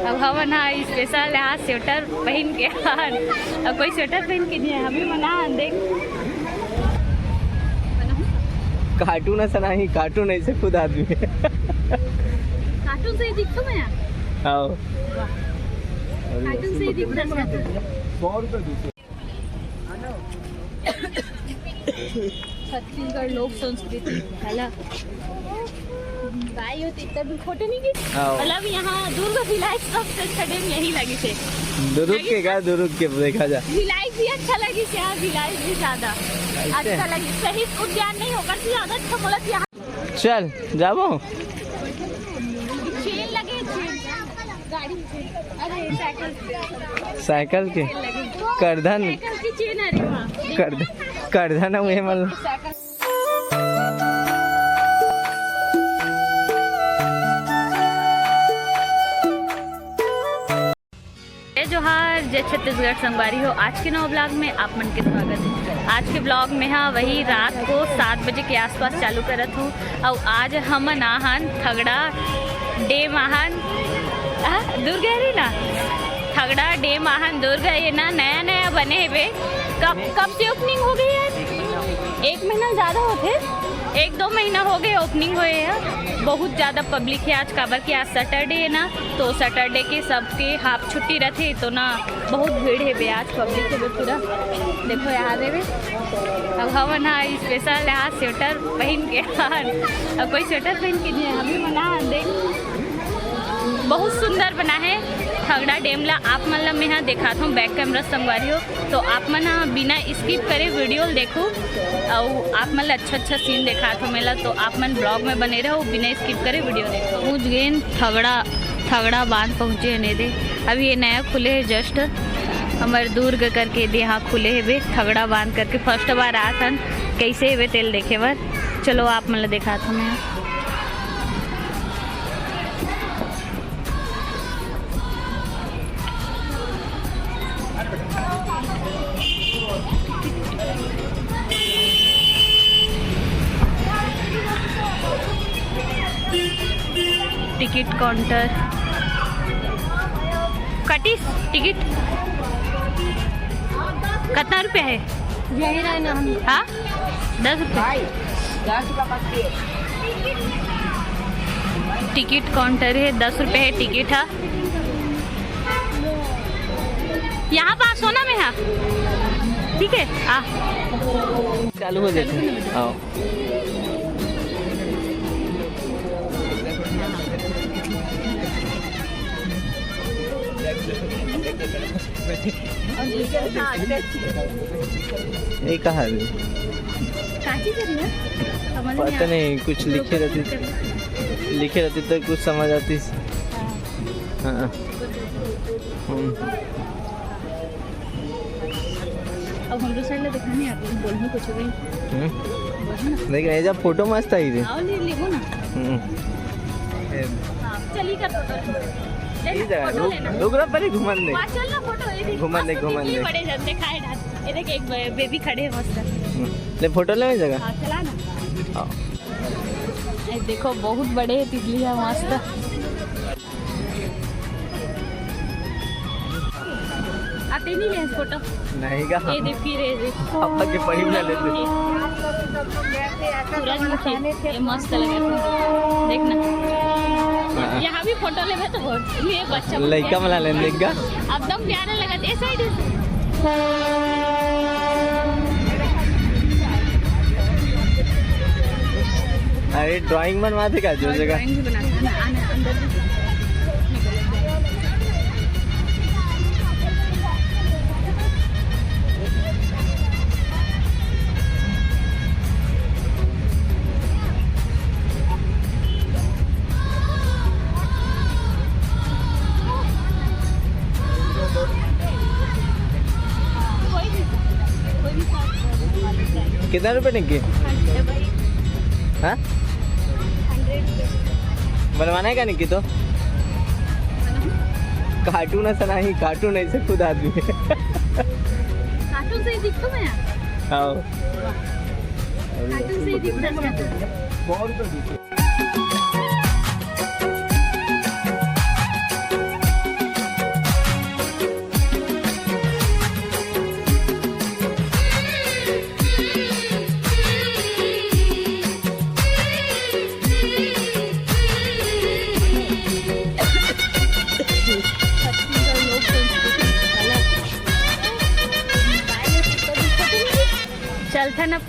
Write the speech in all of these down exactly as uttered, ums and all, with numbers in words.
अब हमन हा स्पेशल यहाँ स्वेटर पहन के आन। अब कोई स्वेटर पहन के नहीं है, हमें मना आन देख। कार्टून ऐसा नहीं, कार्टून ऐसे खुद आदमी है। कार्टून से ही दिखता मैं यहाँ। आओ। कार्टून से ही दिखता है। छत्तीसगढ़ लोक संस्कृति, है ना? भाई, हो तो इतना भी फोटो नहीं खींच। आओ। मतलब, यहाँ दुर्ग भिलाई सबसे अच्छा डैम यही लगी थे। दुर्ग के का, दुर्ग के देखा जा। भिलाई भी अच्छा लगी क्या? भिलाई भी ज्यादा अच्छा लगी। शहीद उद्यान नहीं होकर भी ज्यादा अच्छा, मतलब, यहाँ चल, जाबो। चेन लगे, चेन। गाड़ी, अरे, साइकिल। साइकिल के? करधन। साइकिल की चेन, अरे वाह। करध-, करधन हुए, मतलब। साइकिल। जय जोहार, जय छत्तीसगढ़ संगवारी हो। आज के नवा ब्लॉग में आप मन के स्वागत है। आज के ब्लॉग में हा वही रात को सात बजे के आसपास चालू करत हूँ। अउ आज हमन आहन थगड़ा डैम आहन, आ, दुर्ग हरे ना, थगड़ा डैम आहन दुर्ग। ये ना नया नया बने हेबे। कब, कब से ओपनिंग हो गई है? एक महीना ज्यादा होते, एक दो महीना हो गए ओपनिंग हुए है। बहुत ज्यादा पब्लिक है आज, काबर कि आज सैटरडे है ना, तो सैटरडे के सबके हाफ छुट्टी रहते, तो ना बहुत भीड़ है बे आज पब्लिक के बे पूरा। देखो यहाँ दे बे, अब हमन हा स्पेशल यहाँ स्वेटर पहन के आन। अब कोई स्वेटर पहन के नहीं है, हमें मना आन देख। बहुत सुंदर बना है थगड़ा डैम ला। आप मन ला मैं हा दिखात हूँ बैक कैमरा संगवारी हो, तो आप मन हा बिना स्किप करे वीडियो ल देखो। अउ आप मन ला अच्छा अच्छा सीन दिखात हूँ मैं ला, तो आप मन ब्लॉग में बने रहो, बिना स्किप करे वीडियो देखो। पहुँच गए थगड़ा, थगड़ा बांध पहुँचे हैं दे। अभी ये नया खुले है जस्ट, हमर दुर्ग करके दे, हाँ खुले है बे, थगड़ा बांध करके। फर्स्ट बार आत हन, कैसे है बे तेल देखे बर। चलो आप मन ला दिखात हूँ मैं। Ticket counter. कटिस टिकट कितना रुपया है? यही रहना हम। हाँ, दस रुपये। टिकट काउंटर है, दस रुपये है टिकट है। यहाँ पास होना में है, ठीक है। आ, चालू हो जाते हैं। आओ। ये कहाँ है? काची करी है? समझ में पता आ-, नहीं, कुछ लिखे रहती, लिखे रहती तो कुछ समझ आती। हाँ। हाँ। हम्म। अब हम दूसरे ले दिखाने आते हैं, बोलने कुछ भी। हम्म। बोलना। लेकिन ऐसा फोटो मस्त आई रे। आओ, ले, लेबो ना। हम्म। हाँ, चल, ई कर फोटो। ले ना, ई जगह फोटो रुक, लेना। रुक रहा, पहले घुमन दे। वहाँ चल ना, फोटो, ये देख, घुमन दे, मस्त घुमन दे। बड़े जन दिखाए डाल। ये देख, एक बे-, बेबी खड़े है मस्त। हम्म। ले, फोटो ले जगह। हाँ, चला ना। हाँ। ए, देखो, बहुत बड़े है तितली है, मस्त। आते नहीं ले फोटो। नहीं का? ये दे, फिर ये दे। पापा के पढ़ी बना लेते। सूरजमुखी, ये मस्त लगे। देखना। हाँ। यहाँ भी फोटो लेबे तो बहुत, ये बच्चा लइका बना लेन, लइका। एकदम प्यारा लगा, ए साइड। अरे, ड्राइंग बनवाते का जो जगह? ड्राइंग भी बनाते हैं ना, आने, अंदर भी। कोई भी, कोई भी साथ। कितना रुपए निक्की? हाँ? बनवाना है क्या निक्की तो? कार्टून ऐसा नहीं, कार्टून ऐसे खुद आदमी है। कार्टून से ही दिखता मैं। हाँ। कार्टून से ही दिखता है। बहुत।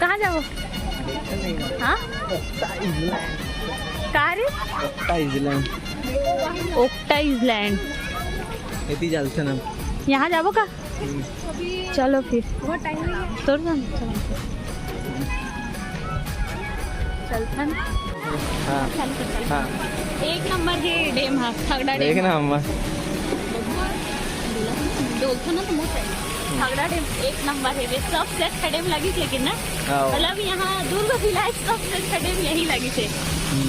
कहाँ जाबो? हाँ? का रे? Octa island. Octa island. एती चलथन हम। यहाँ जाबो का? चलो फिर। तोर जान, चलो। चलथन। हाँ। चल, चल, चल। हाँ। एक नंबर के डैम हा, खाघड़ा डैम। देख ना अम्मा। डोलथन ना तो मुँह से। खाघड़ा डैम एक नंबर हे, वे सबसे अच्छा डैम लगिस लेकिन ना। हाँ। मतलब यहाँ दुर्ग भिलाई सबसे अच्छा डैम यही लगिस हे।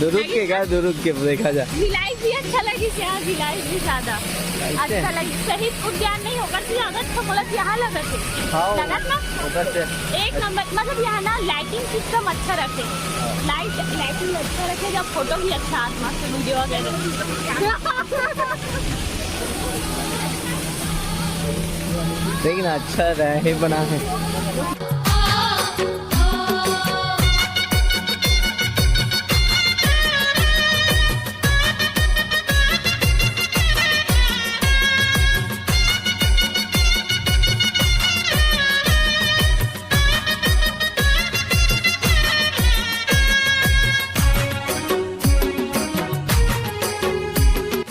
दुर्ग के का, दुर्ग के देखा जा। भिलाई भी अच्छा लगिस, यहाँ भिलाई भी ज्यादा अच्छा लगिस। शहीद उद्यान नहीं, ओकर से ज्यादा अच्छा मोला यहाँ लगत हे। हाँ, लगत ना? ओकर से एक नंबर, मतलब यहाँ ना लाइटिंग सिस्टम अच्छा रखे, लाइट, लाइटिंग अच्छा रखे, जब फोटो भी अच्छा आत, मस्त वीडियो वगैरह। देख ना, अच्छा रहे बना है।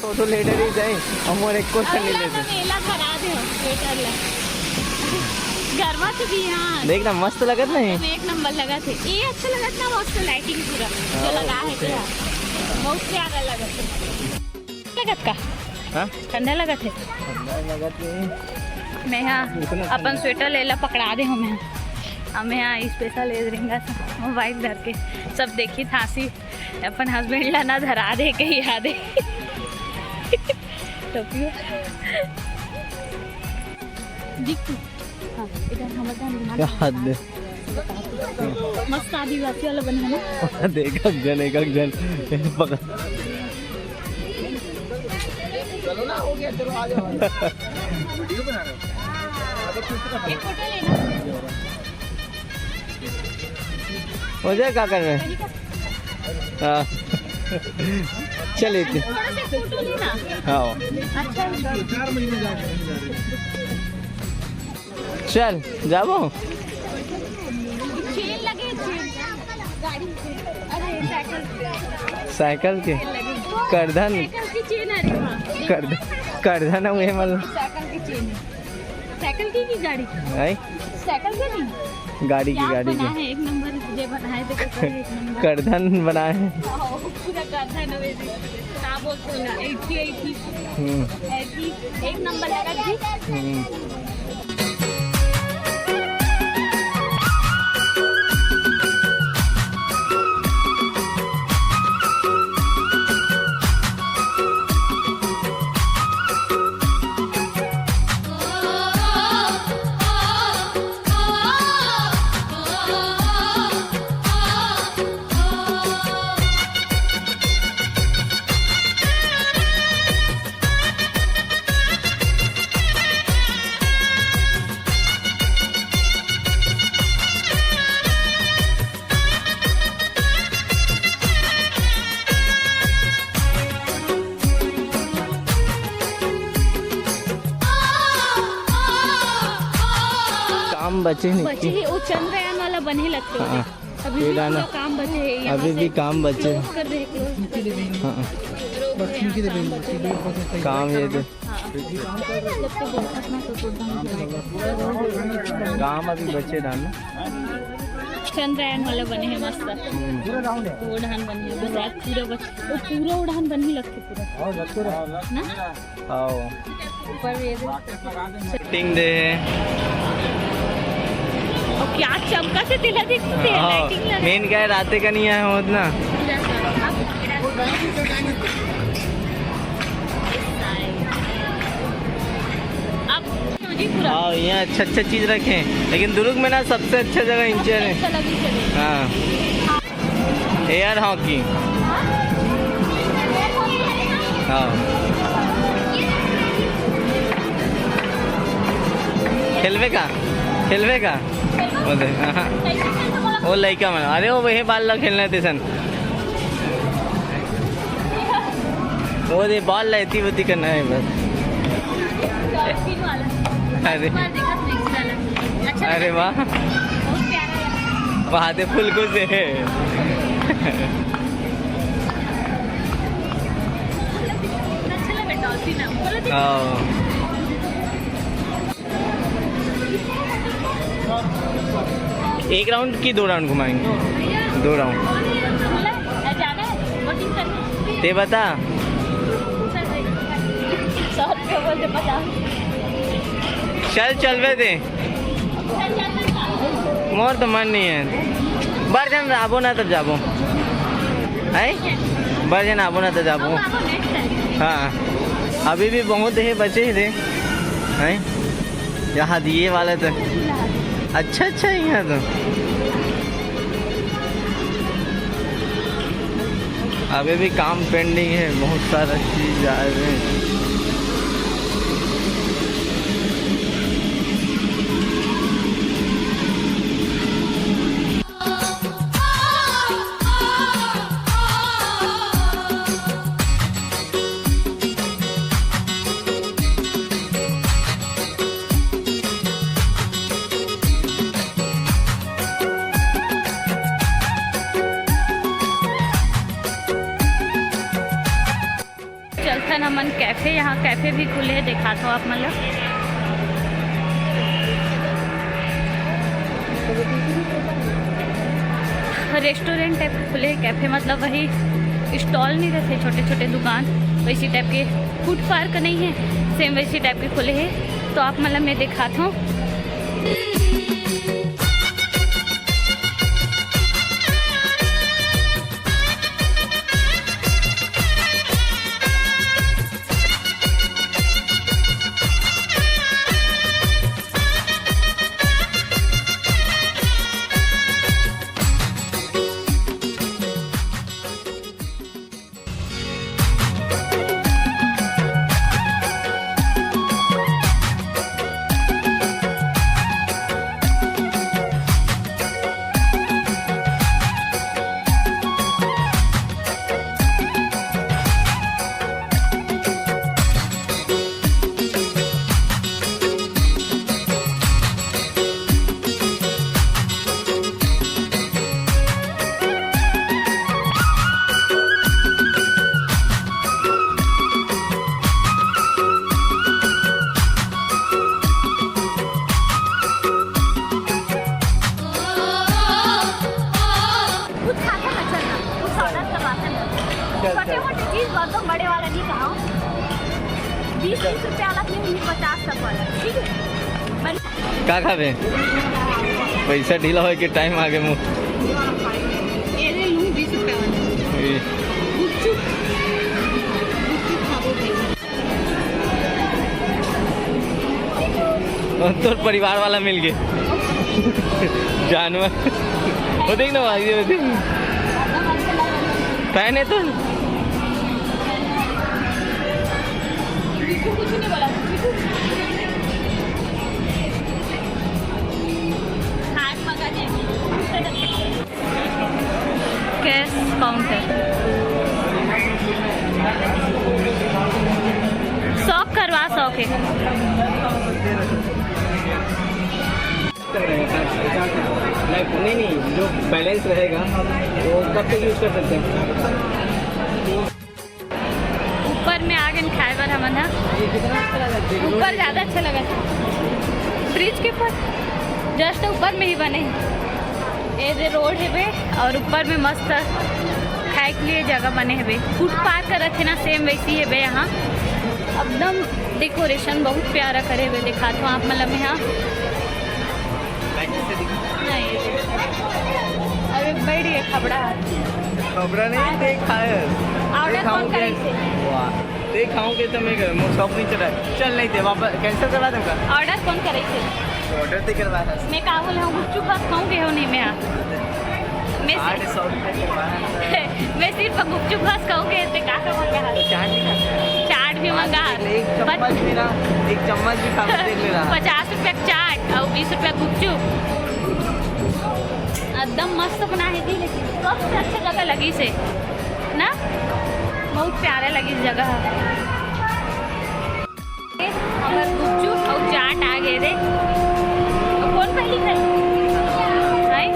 फोटो लेटर ही जाए, हम और एक क्वेश्चन नहीं अरे लेते। मेला धरा दे हो, स्वेटर ला। गरमा से भी, हाँ। देख ना, मस्त लगत नहीं? एक नंबर लगत हे। ये अच्छा लगत ना, मस्त लाइटिंग पूरा जो हाँ, लगा है ओके। पूरा। बहुत प्यारा लगत हे। लगत का? हाँ? ठंडा लगत हे? ठंडा लगत नहीं। मैं हाँ उतना अपन ठंडा। स्वेटर लेला पकड़ा दे हूँ मैं। अब मैं हाँ स्पेशल एज रिंगा से मोबाइल धर के सब देखी थासी अपन हस्बैंड ला ना धरा दे कही याद है। टोपियो। दिख तू। हाँ, इधर हमर जान क्या हद है? मस्त आदिवासी वाला बने है ना? देख, एक जन, एक, एक जन। पकड़। एक फोटो लेना। हो जाए, क्या कर रहे हैं? हाँ। चल इतने। थोड़ा सा फोटो लेना। हाँ। अच्छा। चल, जाबो। चेन लगे, चेन। गाड़ी के। अरे, साइकिल के। साइकिल के? चेन लगे। करधन। साइकिल की चेन, अरे वाह। करध-, करधन हुए मतलब। साइकिल की चेन। साइकिल की, की गाड़ी की? नहीं। साइकिल के नहीं? गाड़ी की, क्या गाड़ी बना की। है, एक नंबर, जे बना है, तो एक नंबर। करधन बना है। हाँ, पूरा करधन है वैसे। का बोलते हो ना, एटी एटी। हम्म। एटी, एक नंबर लगा जी। हम्म। काम बचे नहीं बचे कि? ही, वो चंद्रयान वाला बने लगथे। हाँ। अभी ये भी गाना। पूरा काम बचे है, यहाँ अभी से भी काम बचे। Close कर दे, close कर दे। हाँ। काम बचे है, काम ये दे। हाँ। जब तक बरसात ना तो, तो एकदम काम अभी बचे धान। चंद्रयान वाला बने है मस्त। हम्म। वो उड़ान बने है, बस आज पूरा बच-, वो पूरा उड़ान बने लगथे पूरा। ना? आओ। ऊपर ये दे। सेटिंग दे। और क्या चमका से तिला दिखते हैं, हाँ, लाइटिंग लगा। मेन क्या है, राते का नहीं आया हो उतना। अब जी पूरा। हाँ, यहाँ अच्छा अच्छा चीज रखे हैं, लेकिन दुर्ग में ना सबसे अच्छा जगह इंचे है। अच्छा लगी चलिए। हाँ। Air hockey. हाँ। खेलबे का? खेलबे का? वो दे, हाँ। वो लइका मन, अरे वो वही बाल ला खेलना है तेसन। वो दे बाल ला एती वती करना है बस। डॉल्फिन वाला। अरे। एक बार देखा था, next वाला। अच्छा अरे लगा। वाह। बहुत प्यारा लगा। वहाँ से फुल खुश है। हाँ। एक राउंड की दो राउंड घुमाएंगे? दो राउंड। ते बता। चल, चलबे दे। मोर तो मन नहीं है। बर झन आबो ना तब जाबो। हैं? बर झन आबो ना तब जाबो। हाँ। अभी भी बहुत ही बचे हे रे। हैं? यहाँ दिए वाले तो अच्छा, अच्छा है यहाँ तो। अभी भी काम पेंडिंग है, बहुत सारा चीज आ रहे हैं। चलथन हमन कैफे, यहाँ कैफे भी खुले हे, दिखाथों आप मन ला। रेस्टोरेंट टाइप के खुले हे कैफे, मतलब वही स्टॉल नहीं रहते, छोटे छोटे दुकान, वैसी टाइप के। फूड पार्क नहीं है, सेम वैसी टाइप के खुले हे। तो आप मन ला मैं दिखाथों। कुछ खाते ना, चलना, कुछ ऑर्डर करवाते ना। चल, छोटे चल। मोटे चीज बहुत, बड़े वाला नहीं कहा। बीस तीस रुपया वाला, तीन पचास तक वाला, ठीक है? बन- का खाबे? पैसा ढीला होए के टाइम आ गे मुँह। ये ले लूँ बीस रुपया वाला। ए। गुपचुप। गुपचुप खाबो भाई। और तोर परिवार वाला मिल गए। जानवर। वो देख ना भाई, वो देख। फैन है तो। कुछ नहीं बोला। हाथ पका दे। Cash counter. शौक करवा शौक है। नहीं, नहीं, जो बैलेंस रहेगा वो कब तक यूज़ कर सकते हैं? ऊपर में आ गए खाए बर हमन ह। ऊपर ज़्यादा अच्छा लगा था, ब्रिज के ऊपर, जस्ट ऊपर में ही बने। ये जे रोड हेबे और ऊपर में मस्त खाए के लिए जगह बने हेबे। फूड पार्क करत हे ना, सेम वैसी हेबे यहाँ। एकदम डेकोरेशन बहुत प्यारा करे हेबे, दिखात हूँ आप मतलब यहाँ। नहीं। अरे बैठ गए खबड़ा। खबड़ा नहीं, देख खाए। ऑर्डर कौन करे से? वाह, देख खाऊं के तो मैं करूं, मुझे शौक नहीं चढ़ा। चल नहीं दे, वापस कैंसिल करवा दूंगा। ऑर्डर कौन करे से? ऑर्डर ते करवा है। मैं का बोले हूँ, गुपचुप बस खाऊं के हो नहीं मैं। मैं आठ सौ रुपये करवा है। मैं सिर्फ गुपचुप बस खाऊं के, ते का का मंगा है? तो चाट भी खा। चाट भी मंगा है। एक चम्मच मेरा, एक चम्मच भी खा के देख ले रहा। पचास रुपया चाट और बीस रुपया गुपचुप। एकदम मस्त बना है जी, लेकिन सबसे अच्छा जगह लगी से ना, बहुत प्यारा लगी जगह। हमर गुपचुप और चाट आ गए रे। अब कौन पहली खाई? खाई?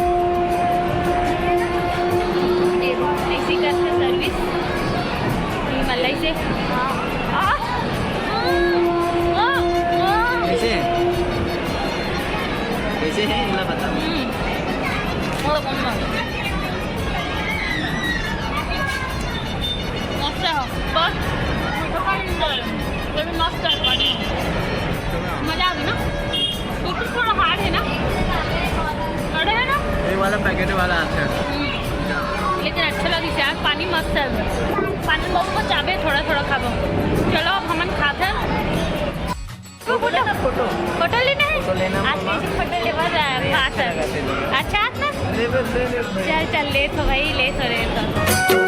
वाला आथे। लेकिन अच्छा लगिस यार, पानी मस्त है। पानी बहुत कुछ आबे, थोड़ा थोड़ा खाबो। चलो अब हमन खाथन। फोटो, फोटो लेना है। फोटो लेना आज मम्मा। कैसे फोटो लेवा जा खाथन। अच्छा आता। ले बस, ले ले। चल चल, ले तो भाई, ले तो, ले तो।